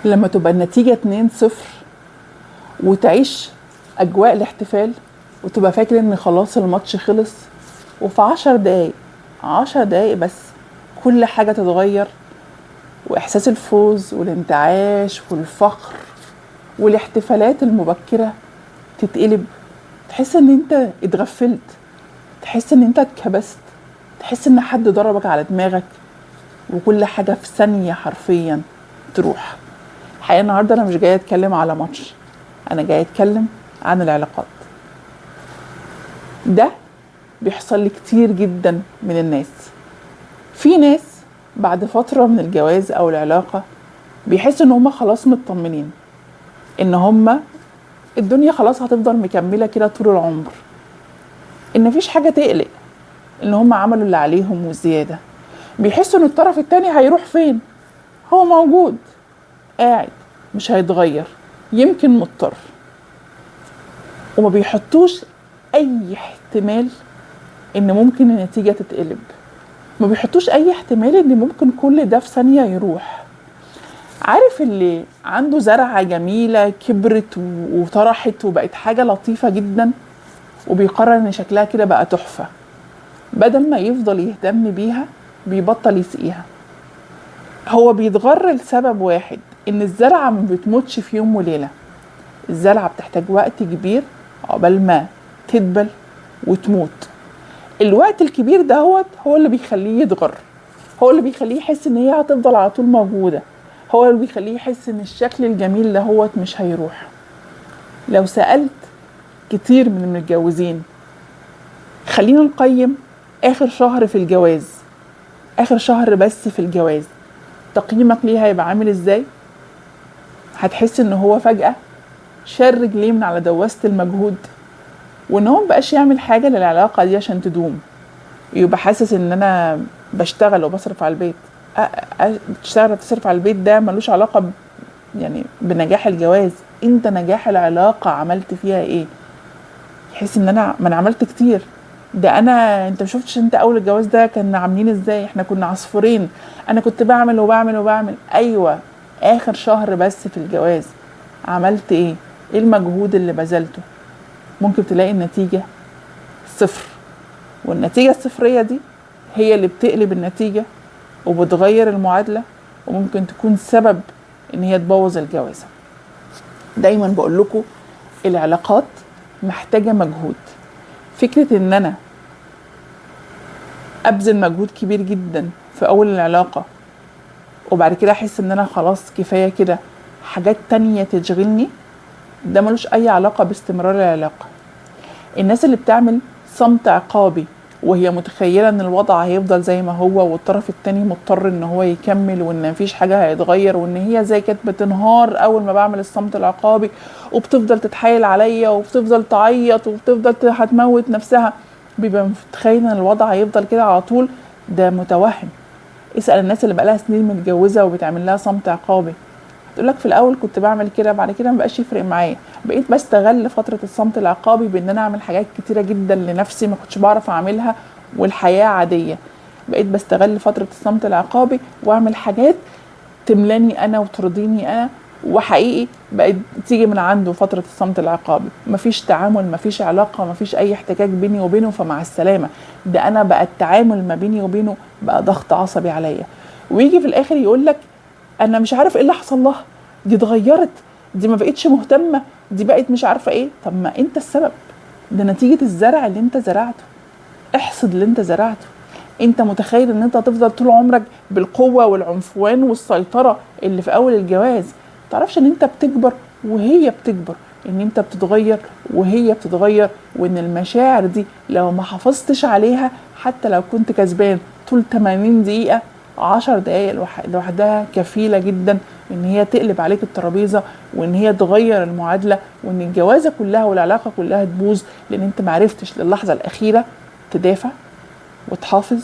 لما تبقى النتيجة 2-0 وتعيش أجواء الاحتفال وتبقى فاكر إن خلاص الماتش خلص، وفي 10 دقايق، 10 دقايق بس كل حاجة تتغير، وإحساس الفوز والانتعاش والفخر والاحتفالات المبكرة تتقلب. تحس إن أنت اتغفلت، تحس إن أنت اتكبست، تحس إن حد ضربك على دماغك، وكل حاجة في ثانية حرفيا تروح. الحقيقة النهاردة أنا مش جاية أتكلم على ماتش، أنا جاية أتكلم عن العلاقات. ده بيحصل لي كتير جدا من الناس. في ناس بعد فترة من الجواز أو العلاقة بيحسوا إن هما خلاص مطمنين، إن هما الدنيا خلاص هتفضل مكملة كده طول العمر، إن مفيش حاجة تقلق، إن هما عملوا اللي عليهم وزيادة. بيحسوا إن الطرف التاني هيروح فين، هو موجود قاعد مش هيتغير، يمكن مضطر. وما بيحطوش أي احتمال إن ممكن النتيجة تتقلب، ما بيحطوش أي احتمال إن ممكن كل ده في ثانية يروح. عارف اللي عنده زرعة جميلة كبرت وطرحت وبقت حاجة لطيفة جدا، وبيقرر إن شكلها كده بقى تحفة، بدل ما يفضل يهتم بيها بيبطل يسقيها. هو بيتغر لسبب واحد، إن الزرعة ما بتموتش في يوم وليلة، الزرعة بتحتاج وقت كبير عقبال ما تدبل وتموت. الوقت الكبير ده هو اللي بيخليه يتغر، هو اللي بيخليه يحس إن هي هتفضل على طول موجودة، هو اللي بيخليه يحس إن الشكل الجميل ده مش هيروح. لو سألت كتير من المتجوزين، خلينا نقيم آخر شهر في الجواز، آخر شهر بس في الجواز، تقييمك ليه هيبقى عامل إزاي؟ هتحس إن هو فجأة شال رجليه من على دواسة المجهود، وإن هو مبقاش يعمل حاجة للعلاقة دي عشان تدوم. يبقى حاسس إن أنا بشتغل وبصرف على البيت. بتشتغل وبتصرف على البيت ده ملوش علاقة بنجاح الجواز. انت نجاح العلاقة عملت فيها ايه؟ يحس ان انا ما انا عملت كتير، ده انا انت ما شفتش انت اول الجواز ده كنا عاملين ازاي، احنا كنا عصفورين، انا كنت بعمل وبعمل وبعمل. ايوه، اخر شهر بس في الجواز عملت ايه؟ ايه المجهود اللي بذلته؟ ممكن تلاقي النتيجة صفر، والنتيجة الصفرية دي هي اللي بتقلب النتيجة وبتغير المعادلة، وممكن تكون سبب ان هي تبوظ الجوازة. دايما بقول لكم العلاقات محتاجة مجهود. فكرة ان انا ابذل مجهود كبير جدا في اول العلاقة وبعد كده احس ان انا خلاص كفاية كده، حاجات تانية تشغلني، ده ملوش اي علاقة باستمرار العلاقة. الناس اللي بتعمل صمت عقابي وهي متخيلة ان الوضع هيفضل زي ما هو والطرف التاني مضطر ان هو يكمل وان مفيش حاجة هيتغير، وان هي زي كانت بتنهار اول ما بعمل الصمت العقابي وبتفضل تتحايل عليا وبتفضل تعيط وبتفضل هتموت نفسها، بيبقى متخيل ان الوضع هيفضل كده على طول. ده متوهم. اسأل الناس اللي بقالها سنين متجوزة وبتعمل لها صمت عقابي، تقول لك في الاول كنت بعمل كده، بعد كده ما بقاش يفرق معايا، بقيت بستغل فترة الصمت العقابي بان انا اعمل حاجات كتيرة جدا لنفسي ما كنتش بعرف اعملها والحياة عادية. بقيت بستغل فترة الصمت العقابي واعمل حاجات تملاني انا وترضيني انا، وحقيقي بقيت تيجي من عنده فترة الصمت العقابي، مفيش تعامل، مفيش علاقة، مفيش اي احتكاك بيني وبينه، فمع السلامة. ده انا بقى التعامل ما بيني وبينه بقى ضغط عصبي عليا. ويجي في الاخر يقول لك انا مش عارف ايه اللي حصل لها، دي اتغيرت، دي ما بقتش مهتمة، دي بقت مش عارفة ايه. طب ما انت السبب، ده نتيجة الزرع اللي انت زرعته. احصد اللي انت زرعته. انت متخيل ان انت هتفضل طول عمرك بالقوة والعنفوان والسيطرة اللي في اول الجواز؟ تعرفش ان انت بتكبر وهي بتكبر، ان انت بتتغير وهي بتتغير، وان المشاعر دي لو ما حافظتش عليها حتى لو كنت كسبان طول 80 دقيقة، 10 دقايق لوحدها كفيلة جدا ان هي تقلب عليك الترابيزة وان هي تغير المعادلة وان الجوازة كلها والعلاقة كلها تبوظ، لان انت معرفتش للحظة الأخيرة تدافع وتحافظ،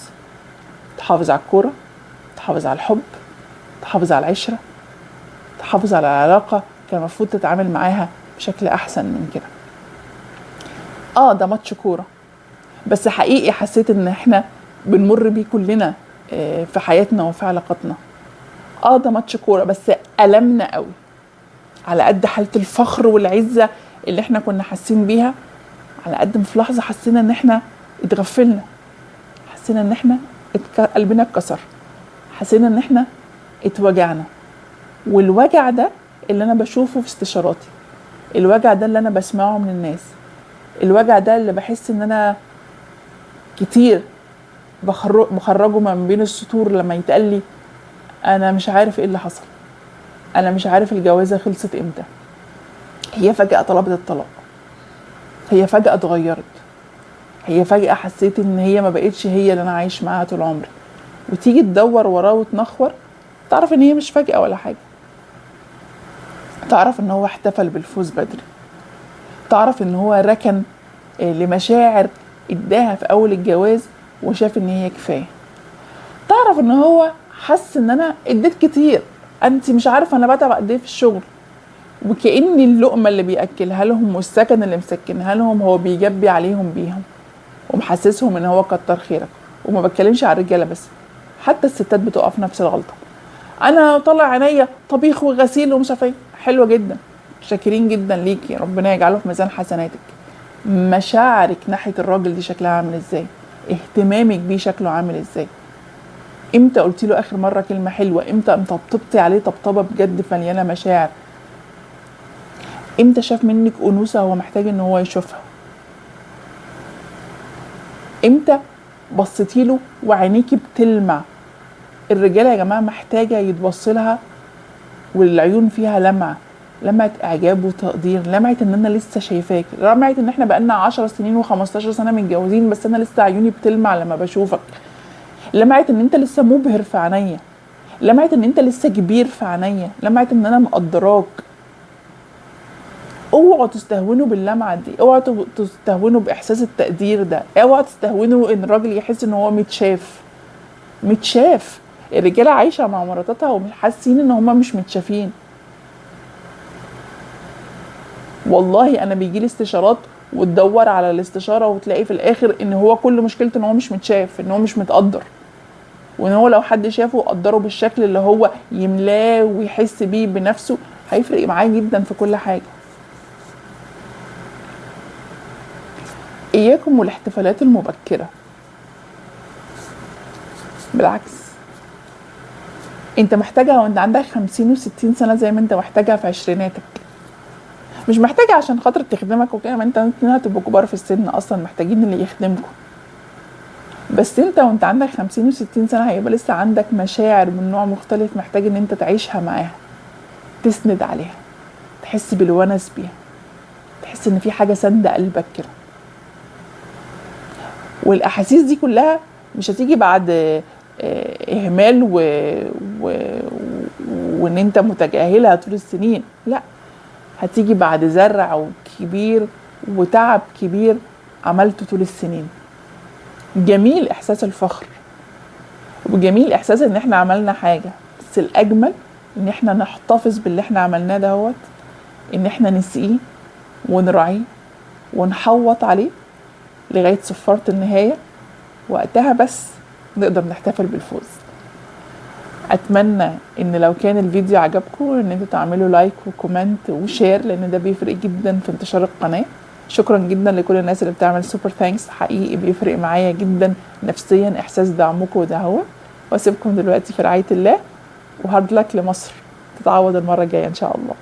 تحافظ على الكورة، تحافظ على الحب، تحافظ على العشرة، تحافظ على العلاقة كان المفروض تتعامل معاها بشكل أحسن من كده. ده ماتش كورة، بس حقيقي حسيت ان احنا بنمر بيه كلنا في حياتنا وفي علاقاتنا. ده ماتش كورة بس ألمنا قوي. على قد حاله الفخر والعزة اللي احنا كنا حاسين بيها، على قد ما في لحظة حسينا ان احنا اتغفلنا، حسينا ان احنا قلبنا اتكسر، حسينا ان احنا اتوجعنا. والوجع ده اللي انا بشوفه في استشاراتي، الوجع ده اللي انا بسمعه من الناس، الوجع ده اللي بحس ان انا كتير بخرجه من بين السطور لما يتقال لي انا مش عارف ايه اللي حصل، انا مش عارف الجوازه خلصت امتى، هي فجأة طلبت الطلاق، هي فجأة اتغيرت، هي فجأة حسيت ان هي ما بقتش هي اللي انا عايش معاها طول عمري. وتيجي تدور وراه وتنخور، تعرف ان هي مش فجأة ولا حاجة، تعرف ان هو احتفل بالفوز بدري، تعرف ان هو ركن لمشاعر اداها في اول الجواز وشاف ان هي كفاية، تعرف ان هو حس ان انا اديت كتير، انت مش عارفه انا بتعب قد ايه في الشغل، وكأن اللقمة اللي بيأكلها لهم والسكن اللي مسكنها لهم هو بيجبي عليهم بيهم ومحسسهم ان هو كتر خيرك. وما بتكلمش على الرجالة بس، حتى الستات بتقف في نفس الغلطة. انا طالع عينيا طبيخ وغسيل ومش عارفه ايه، حلوة جدا، شاكرين جدا ليكي، ربنا يجعله في ميزان حسناتك. مشاعرك ناحية الراجل دي شكلها عامل ازاي؟ اهتمامك بيه شكله عامل ازاي؟ امتى قلتي له اخر مرة كلمة حلوة؟ امتى طبطبتي عليه طبطبة بجد مليانة مشاعر؟ امتى شاف منك انوثه هو محتاج ان هو يشوفها؟ امتى بصيتي له وعينيكي بتلمع؟ الرجالة يا جماعة محتاجه يتبص لها والعيون فيها لمعة، لمعة اعجاب وتقدير، لمعة ان انا لسه شايفاك، لمعة ان احنا بقالنا 10 سنين و15 سنة متجوزين بس انا لسه عيوني بتلمع لما بشوفك، لمعة ان انت لسه مبهر في عينيا، لمعة ان انت لسه كبير في عينيا، لمعة ان انا مقدراك. اوعوا تستهونوا باللمعه دي، اوعوا تستهونوا باحساس التقدير ده، اوعوا تستهونوا ان الراجل يحس ان هو متشاف. متشاف. الرجالة عايشه مع مراتاتها ومش حاسين ان هما مش متشافين. والله انا بيجيلي استشارات وتدور على الاستشارة وتلاقي في الاخر ان هو كل مشكلته ان هو مش متشاف، ان هو مش متقدر، وان هو لو حد شافه وقدره بالشكل اللي هو يملاه ويحس بيه بنفسه هيفرق معاه جدا في كل حاجة. اياكم والاحتفالات المبكرة. بالعكس، انت محتاجها وانت عندك 50 و60 سنة زي ما انت محتاجها في عشريناتك. مش محتاجه عشان خاطر تخدمك وكده، ما انت هتبقوا كبار في السن اصلا محتاجين اللي يخدمكم. بس انت وانت عندك 50 و60 سنة هيبقى لسه عندك مشاعر من نوع مختلف محتاج ان انت تعيشها معاها، تسند عليها، تحس بالونس بيها، تحس ان في حاجة ساندة قلبك كده. والاحاسيس دي كلها مش هتيجي بعد اهمال وان انت متجاهلها طول السنين، لا، هتيجي بعد زرع كبير وتعب كبير عملته طول السنين. جميل احساس الفخر وجميل احساس ان احنا عملنا حاجة، بس الاجمل ان احنا نحتفظ باللي احنا عملناه دهوت، ان احنا نسقيه ونراعيه ونحوط عليه لغاية صفارة النهاية، وقتها بس نقدر نحتفل بالفوز. اتمنى ان لو كان الفيديو عجبكم ان انتوا تعملوا like و comment و share، لان ده بيفرق جدا في انتشار القناة. شكرا جدا لكل الناس اللي بتعمل super thanks، حقيقي بيفرق معايا جدا نفسيا احساس دعمكم ده هو. واسيبكم دلوقتي في رعاية الله، و hard luck لمصر، تتعوض المرة الجاية ان شاء الله.